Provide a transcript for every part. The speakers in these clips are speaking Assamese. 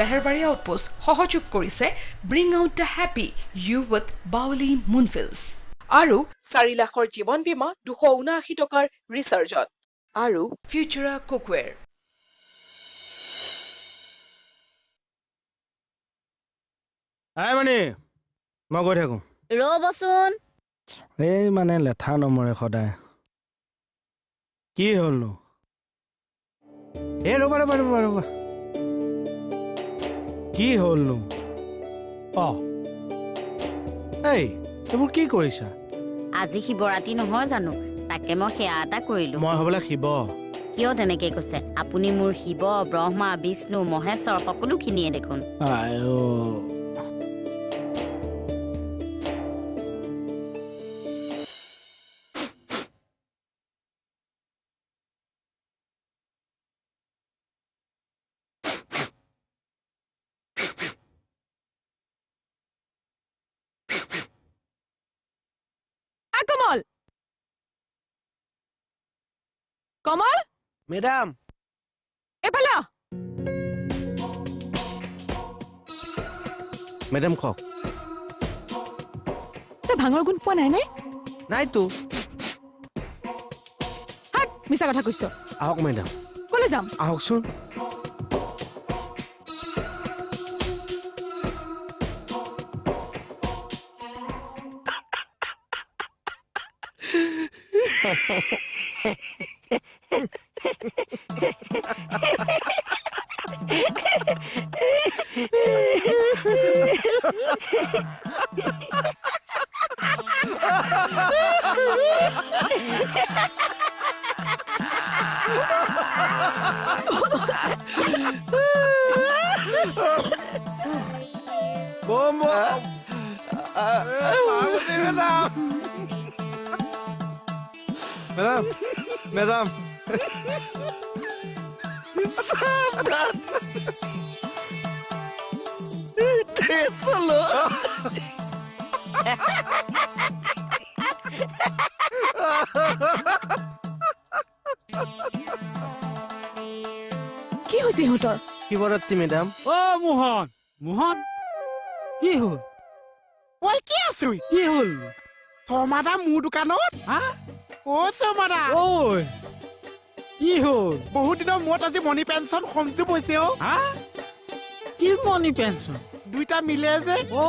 বেহাৰবাৰী আউটপোষ্ট সহযোগ কৰিছে bring out the happy you with Bauli Moonfields আৰু 4 লাখৰ জীৱন বীমা 279 টকাৰ ৰিচাৰ্জত আৰু ফিউচাৰা কুকৱেৰ। আই মানে মই গৈ থাকোঁ। ৰ'বচোন। এই মানে লেঠা নমৰে সদায়। কি হ'লনো? এই ৰ'বা ৰ'বা ৰ'বা ৰ'বা, কি হ'লনো? অঁ, এই এইবোৰ কি কৰিছা? আজি শিৱৰাত্ৰি নহয় জানো, তাকে মই সেৱা এটা কৰিলো। মই হ'বলা শিৱ। কিয় তেনেকে কৈছে? আপুনি মোৰ শিৱ, ব্ৰহ্মা, বিষ্ণু, মহেশ্বৰ সকলোখিনিয়ে দেখোন। কমল, কমল। মেডাম। এফালে। মেডাম কওক। তই ভাঙৰ গুণ পোৱা নাই নে? নাইতো। হাত, মিছা কথা কৈছ। আহক মেডাম। ক'লে যাম? আহকচোন। Madam, madam. কি হৈছে ইহঁতৰ? শিৱৰাত্ৰি মেডাম। অ মোহন, মোহন কি হ'ল? ঐ কি আচৰিত? কি হ'ল? শৰ্মাদা মোৰ দোকানত? হা? অ শৰ্মাদা। ঐ কি হ'ল? বহুত দিনৰ মূৰত আজি মণি পেঞ্চন সংযোগ হৈছে অ। হা? কি মণি পেঞ্চন? দুইটা মিলে যে। অ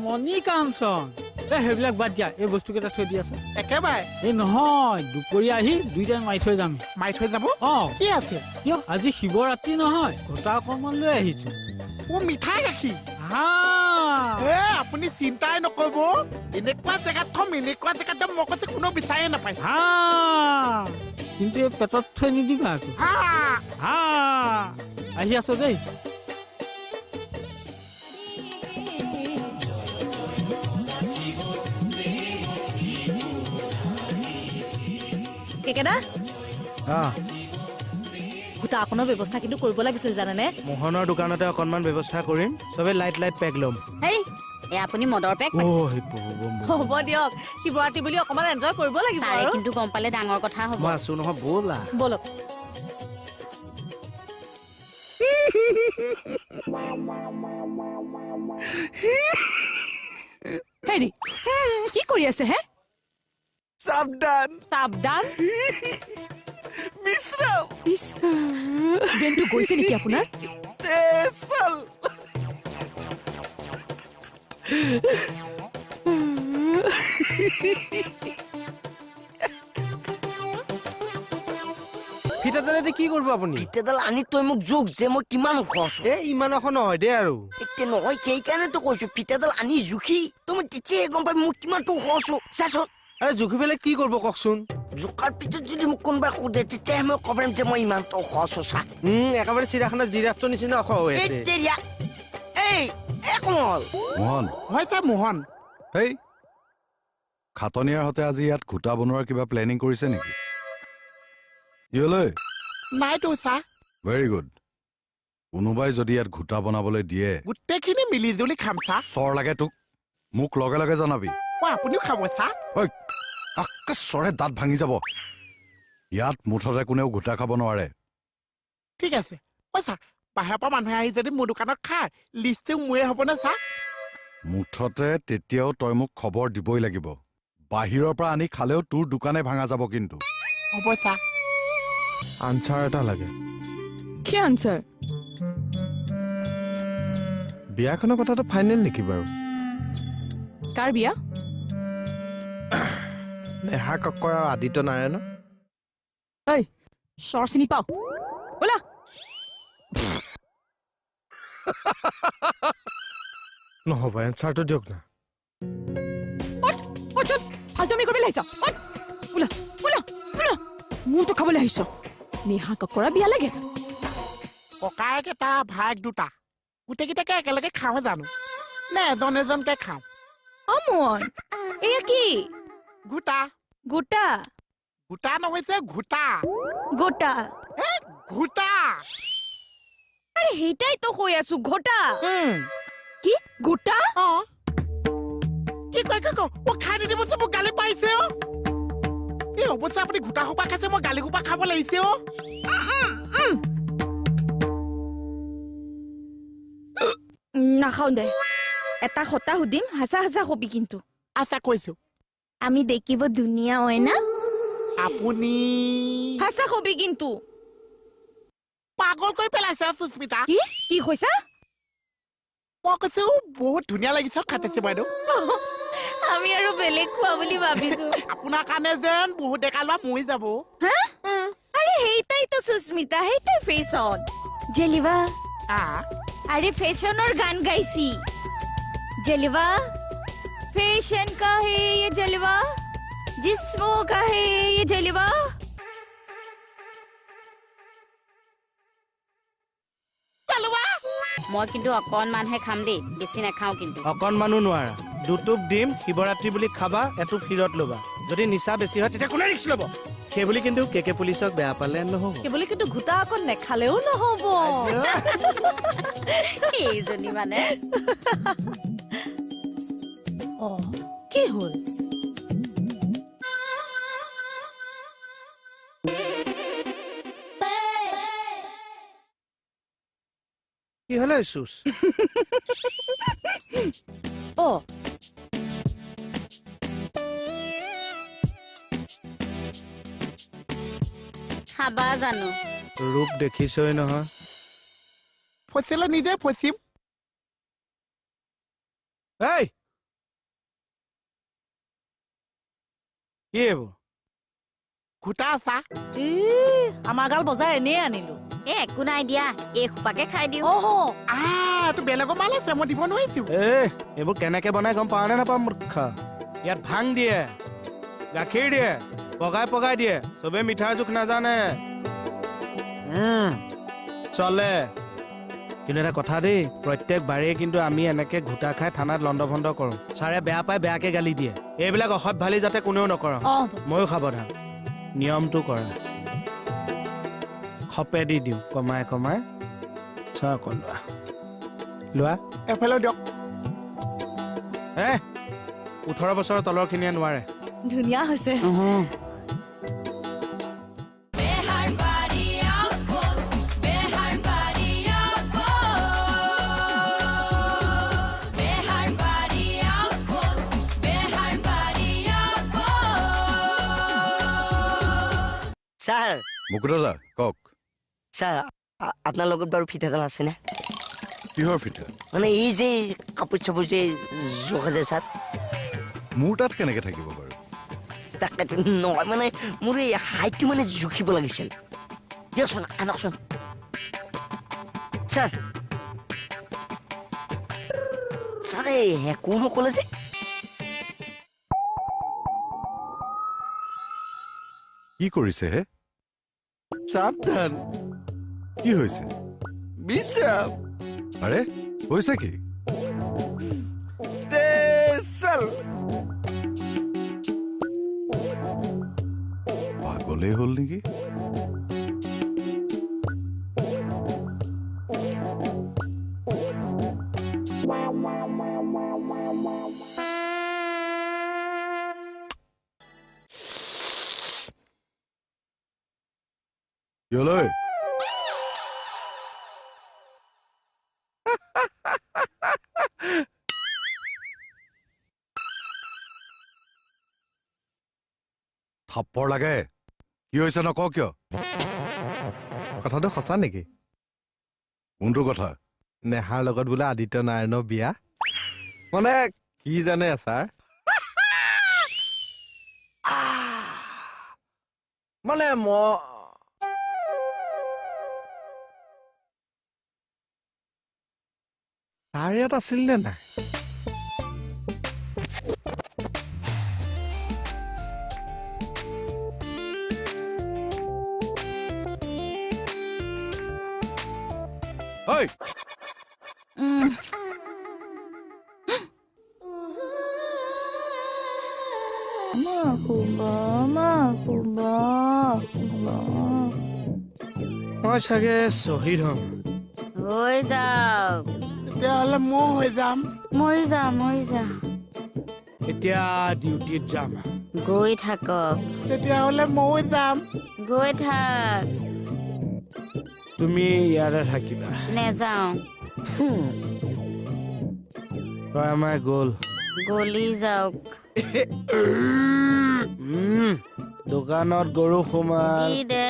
মণি কাঞ্চন। এই সেইবিলাক বাদ দিয়া, এই বস্তুকেইটা থৈ দি আছে। একেবাৰে। এই নহয়, দুপৰীয়া আহি দুইটাই মাৰি থৈ যাম। মাৰি থৈ যাব? অ। কি আছে? কিয় আজি শিৱৰাত্ৰি নহয়, ঘটা অকণমান লৈ আহিছো। অ মিঠাই গাখীৰ। হা। এ আপুনি চিন্তাই নকৰিব, এনেকুৱা জেগাত থম, এনেকুৱা জেগাত থম, মই কৈছো কোনো বিচাৰিয়ে নাপায়। হা, কিন্তু এই পেটত থৈ নিদিবা আকৌ। হা হা, আহি আছো দেই। কেকেদা, গোটা অকণৰ ব্যৱস্থা কিন্তু কৰিব লাগিছিল জানেনে? মোহনৰ দোকানতে অকণমান ব্যৱস্থা কৰিম, চবে লাইট লাইট পেক ল'ম। হেই, এই আপুনি মদৰ পেক পাইছে। হ'ব দিয়ক, শিৱৰাত্ৰি বুলি অকণমান এনজয় কৰিব লাগিব আৰু। কিন্তু গম পালে ডাঙৰ কথা হ'ব। মই আছো নহয়, ব'লা। ব'লক। হেৰি, কি কৰি আছে হে? সাবধান সাবধান। বিশ্ৰাম। ব্ৰেইনটো গৈছে নেকি আপোনাৰ? ফিটাডালেদি কি কৰিব আপুনি? ফিটাডাল আনি তই মোক জোখ যে মই কিমান ওখ আছো। এই ইমান ওখ নহয় দেই আৰু। এতিয়া নহয়, সেইকাৰণেতো কৈছো ফিটাডাল আনি জুখি তই মই তেতিয়াহে গম পাবি মই কিমানটো ওখ আছো। চাচোন। আৰে জুখি পেলাই কি কৰিব কওকচোন? জোকাৰ পিছত যদি মোক কোনোবাই সোধে তেতিয়াহে মই ক'ব পাৰিম যে মই ইমানটো ওখ আছো। চা। একেবাৰে চিৰিয়াখানাত জিৰাফটোৰ নিচিনা ওখ হৈ আছে। এই এই কমল। মোহন। হয় ছাৰ, মোহন। হেই, খাটনিয়াৰ সতে আজি ইয়াত ঘোটা বনোৱাৰ কিবা প্লেনিং কৰিছে নেকি? কি হ'লে? নাইতো ছাৰ। Very good. কোনোবাই যদি ইয়াত ঘোটা বনাবলৈ দিয়ে, গোটেইখিনি মিলি জুলি খাম ছাৰ। চৰ লাগে তোক, মোক লগে লগে জনাবি। অ আপুনিও খাব ছাৰ? ঐ, আক্কে চৰে দাঁত ভাঙি যাব। ইয়াত মুঠতে কোনেও ঘোটা খাব নোৱাৰে। ঠিক আছে। ঐ ছাৰ, বাহিৰৰ পৰা মানুহে আহি যদি মোৰ দোকানত খায় লিষ্টটো মোৰে হ'বনে ছাৰ? মুঠতে তেতিয়াও তই মোক খবৰ দিবই লাগিব। বাহিৰৰ পৰা আনি খালেও তোৰ দোকানে ভাঙা যাব কিন্তু। হ'ব ছাৰ। আনচাৰ এটা লাগে। কি আনচাৰ? বিয়াখনৰ কথাটো ফাইনেল নেকি বাৰু? কাৰ বিয়া? নেহা কক্কৰ আৰু আদিত্য নাৰায়ণ। ঐ চৰ চিনি পাওঁ? ওলা। নহ'ব, এনচাৰটো দিয়ক না। ফালতুমি কৰিবলৈ আহিছ? ওলা ওলা ওলা, মোৰতো খাবলৈ আহিছ। নেহা কক্কৰা বিয়া লাগে। ককায়েক এটা ভায়েক দুটা, গোটেইকেইটাকে একেলগে খাওঁ জানো নে এজন এজনকে খাওঁ? অমন, এয়া কি? গোটা। গোটা? গোটা নহৈছে, ঘোটা। গোটা? ঘোটা। আৰে সেইটাই তো কৈ আছো, ঘোটা। কি গোটা? অ কি কয় কি কয়, অ খাই নিদিবচোন, মোক গালি পাৰিছে। অ এই অৱশ্যে আপুনি গোটা সোপা খাইছে, মই গালি সোপা খাব লাগিছে। অ নাখাওঁ দে। এটা কথা সুধিম, হাসা হাসা কবি কিন্তু। আচ্ছা কৈছো। আমি দেখিব ধুনীয়া হয় না? আপুনি হাসা কবি কিন্তু। পাগল কৰি পেলাইছে সুস্মিতা। কি কি কৈছা? মই কৈছো বহুত ধুনীয়া লাগিছে খাটিছে বাইদেউ। আমি আৰু বেলেগ খোৱা বুলি ভাবিছো। আপোনাৰ কাৰণে যেন বহুত ডেকা লোৱা মৰি যাব। হা? আৰে সেইটাই তো সুস্মিতা, সেইটাই ফেশ্বন। জেলিবা। আৰে ফেশ্বনৰ গান গাইছি। जलवा फैशन का है ये जलवा, जिस्मों का है ये जलवा। মই কিন্তু অকণমানহে খাম দেই, বেছি নাখাওঁ কিন্তু। অকণমানো নোৱাৰা। দুটোপ দিম, শিৱৰাত্ৰি বুলি খাবা, এটোপ শিৰত ল'বা। যদি নিচা বেছি হয় তেতিয়া কোনে ৰিস্ক ল'ব? সেইবুলি কিন্তু কে কে পুলিচক বেয়া পালে নহ'ব। সেইবুলি কিন্তু ঘোটা অকণ নেখালেও নহ'ব। এইজনী মানে। অ কি হ'ল? কি হ'লে চুচ? অ খাবা জানো? ৰূপ দেখিছই নহয়। ফচিলে নিজে ফচিম। এই কি এইবোৰ? ঘোটা আছা। আমাৰ গাল বজাৰ এনেই আনিলো। এ একো নাই দিয়া, এই সোপাকে খাই দিওঁ। এইটো বেলেগৰ মাল আছে, মই দিব নোৱাৰিছো। এইবোৰ কেনেকে বনাই গম পাওঁ নে নাপাওঁ মূৰ্খ? ইয়াত ভাং দিয়ে, গাখীৰ দিয়ে, পগাই পগাই দিয়ে। চবে মিঠাৰ জোখ নাজানে। চলে কিন্তু এটা কথা দেই, প্ৰত্যেকবাৰেই কিন্তু আমি এনেকে ঘোটা খাই থানাত লণ্ড ভণ্ড কৰোঁ। ছাৰে বেয়া পায়, বেয়াকে গালি দিয়ে। এইবিলাক অসভ্যালি যাতে কোনেও নকৰ। ময়ো সাৱধান, নিয়মটো কৰা। খপে দি দিওঁ কমাই কমাই। চা অকণ লোৱা লোৱা, এফালে দিয়ক। হে 18 বছৰৰ তলৰখিনিয়ে নোৱাৰে। ধুনীয়া হৈছে। ছাৰ। মুকুটদা কওক। ছাৰ, আপোনাৰ লগত বাৰু ফিটাডাল আছেনে? কিহৰ ফিটা? মানে এই যে কাপোৰ চাপোৰ যে জোখা যায় ছাৰ। মোৰ তাত কেনেকে থাকিব বাৰু? তাকেতো নহয়, মানে মোৰ এই হাইটটো মানে জুখিব লাগিছিল। দিয়কচোন, আনকচোন ছাৰ। ছাৰ এই একো নক'লে যে। কি কৰিছে হে? সাৱধান। কি হৈছে? বিশ্ৰাম। আৰে হৈছে কি? পাগলেই হ'ল নেকি? কি হ'ল ঐ? থাপ্পৰ লাগে কি হৈছে নক কিয়? কথাটো সঁচা নেকি? কোনটো কথা? নেহাৰ লগত বোলে আদিত্য নাৰায়ণৰ বিয়া। মানে কি জানে ছাৰ, মানে ছাৰ ইয়াত আছিল নে নাই? মই চাগে শ্বহীদ হ'ম। হৈ যাওক। তেতিয়াহ'লে মই হৈ যাম। মৰি যা, মৰি যা। এতিয়া ডিউটিত যাম। গৈ থাকক। তেতিয়াহ'লে ময়ো যাম। গৈ থাক। তুমি ইয়াতে থাকিবা। নেযাওঁ। তই আমাৰ গ'ল। গলি যাওক। দোকানত গৰু সোমাল। দে।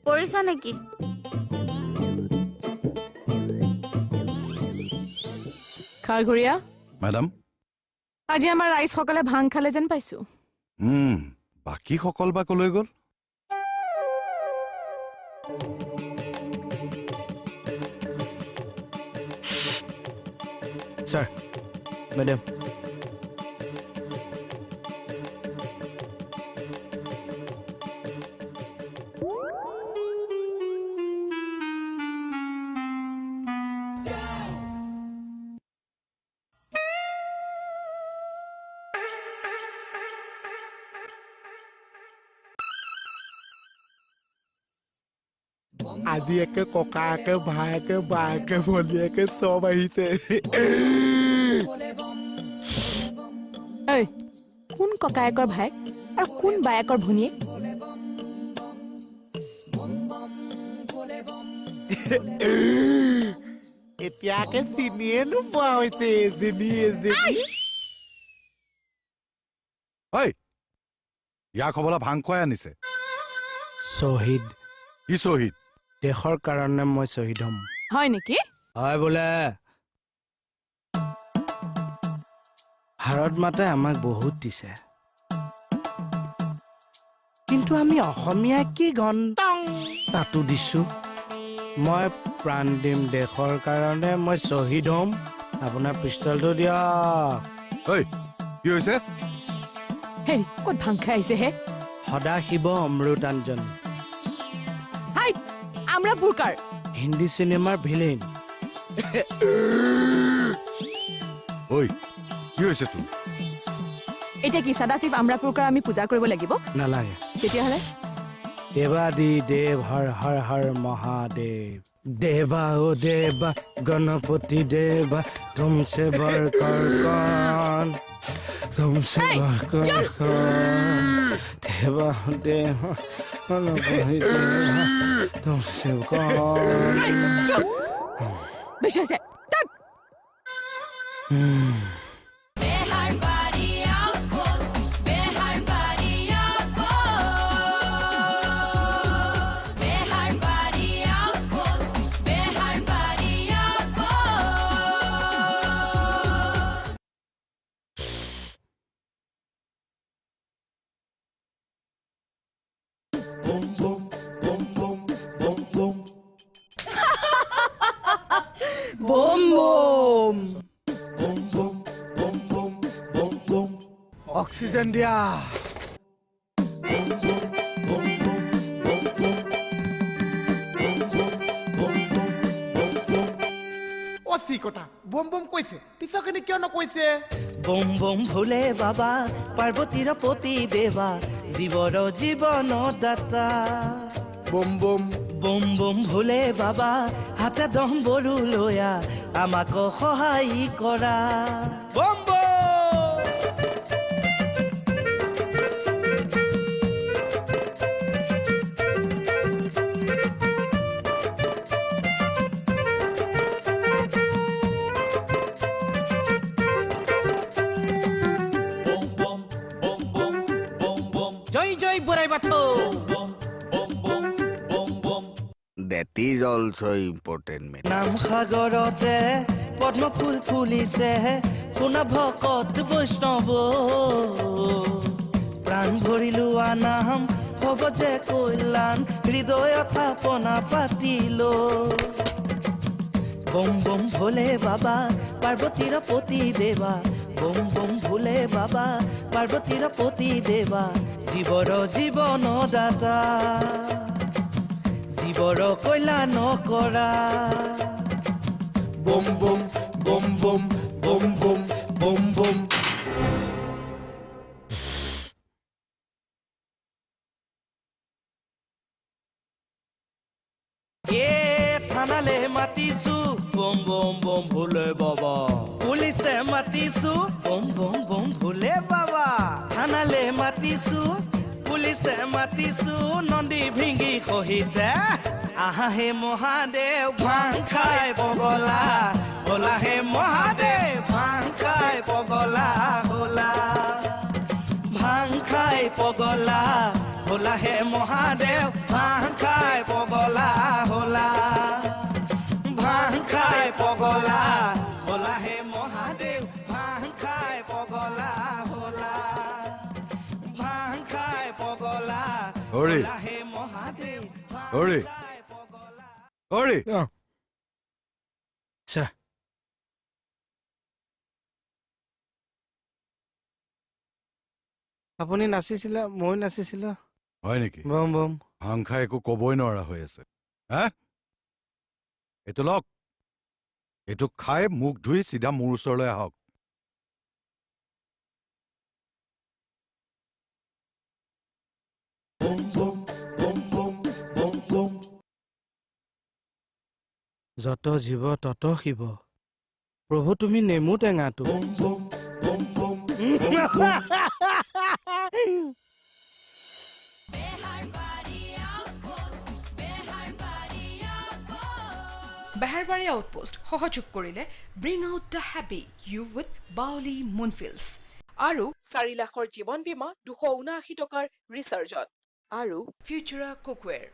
পৰিছা নেকি? খাৰঘৰীয়া মেডাম, আজি আমাৰ ৰাইজসকলে ভাং খালে যেন পাইছো। বাকীসকল বা কলৈ গ'ল? ছাৰ, মেডাম, আজি একে ককায়েকে ভায়েকে বায়েকে ভনীয়েকে চব আহিছে। কোন ককায়েকৰ ভায়েক আৰু কোন বায়েকৰ ভনীয়েক? এতিয়াকে চিনিয়ে নোপোৱা হৈছে এজনী এজনী। ইয়াক হ'বলা ভাং খুৱাই আনিছে। শ্বহীদ। কি শ্বহীদ? দেশৰ কাৰণে মই শ্বহীদ হ'ম। হয় নেকি? হয় বোলে। ভাৰত মাতাই আমাক বহুত দিছে, কিন্তু আমি অসমীয়া কি ঘন তাতো দিছো। মই প্ৰাণ দিম দেশৰ কাৰণে, মই শ্বহীদ হ'ম। আপোনাৰ পিষ্টলটো দিয়ক। ঐ, কি হৈছে? হেৰি, ক'ত ভাং খাই আহিছে হে? সদাশিৱ অমৃতাঞ্জন। হাই, আমৰা বুৰকাৰ। হিন্দী চিনেমাৰ ভিলেইন। ঐ, কি হৈছে তোৰ? এতিয়া কি সদাশিৱ আমৰাপুৰকাৰ আমি পূজা কৰিব লাগিব? নালাগে। তেতিয়াহ'লে দেৱাদি দেৱ হৰ হৰ হৰ মহাদেৱ, দেৱা ও দেৱা গণপতি দেৱা, তুমছে বৰকৰ কন, তুমছে বৰকৰ কন, দেৱা দেৱা গণপতি দেৱা, তুমছে কন। বেছি হৈছে। Bom bom. Oxygen দিয়া। অ চিকটা, বম বম কৈছে, পিছৰখিনি কিয় নকৈছে? বম বম ভোলে বাবা, পাৰ্বতীৰ পতি দেৱা, জীৱৰ জীৱন দাতা। বম বম বম বম ভোলে বাবা, হাতে দম বৰু লয়া আমাক সহায় কৰা। বম বম। মাথো। That is also important matter. নাম সাগৰতে পদ্ম ফুল ফুলিছে, শুনা ভকত বৈষ্ণৱ, প্ৰাণ ভৰিলো নাম হ'ব যে কল্যাণ, হৃদয়ত থাপনা পাতিলো। বম বম ভোলে বাবা পাৰ্বতীৰ পতি দেৱা, বম বম ভোলে বাবা পাৰ্বতীৰ পতি দেৱা, জীৱৰ জীৱন দাতা, জীৱৰ কল্যাণ কৰা। বম বম বম বম বম বম বম বম। এ থানালে মাতিছো বম বম বম ভোলে বাবা, পুলিচে মাতিছো বম বম বম ভোলে বাবা, থানালে মাতিছো পুলিচে মাতিছো, নন্দী ভিঙ্গি সহিতে আহা হে মহাদেৱ, ভাং খাই পগলা হলা হে মহাদেৱ, ভাং খাই পগলা হলা, ভাং খাই পগলা হলা হে মহাদেৱ, ভাং খাই পগলা হলা, ভাং খাই পগলা হলা হে মহাদেৱ, ভাং খাই পগলা হলা, ভাং খাই পগলা হলা হে মহাদেৱ। হৰি হৰি, আপুনি নাচিছিলে, ময়ো নাচিছিলো। হয় নেকি? বম বম। ভাং খাই একো কবই নোৱাৰা হৈ আছে। হা, এইটো লওক, এইটো খাই মুখ ধুই চিধা মোৰ ওচৰলৈ আহক। যত জীৱ তত শিৱ, প্ৰভু তুমি নেমু টেঙাটো। বেহাৰবাৰী আউটপোষ্ট সহযোগ কৰিলে bring out the happy you with Baoli Moonfields আৰু 4 লাখৰ জীৱন বীমা 279 টকাৰ ৰিচাৰ্জত আৰু ফিউচাৰা কুকৱেৰ।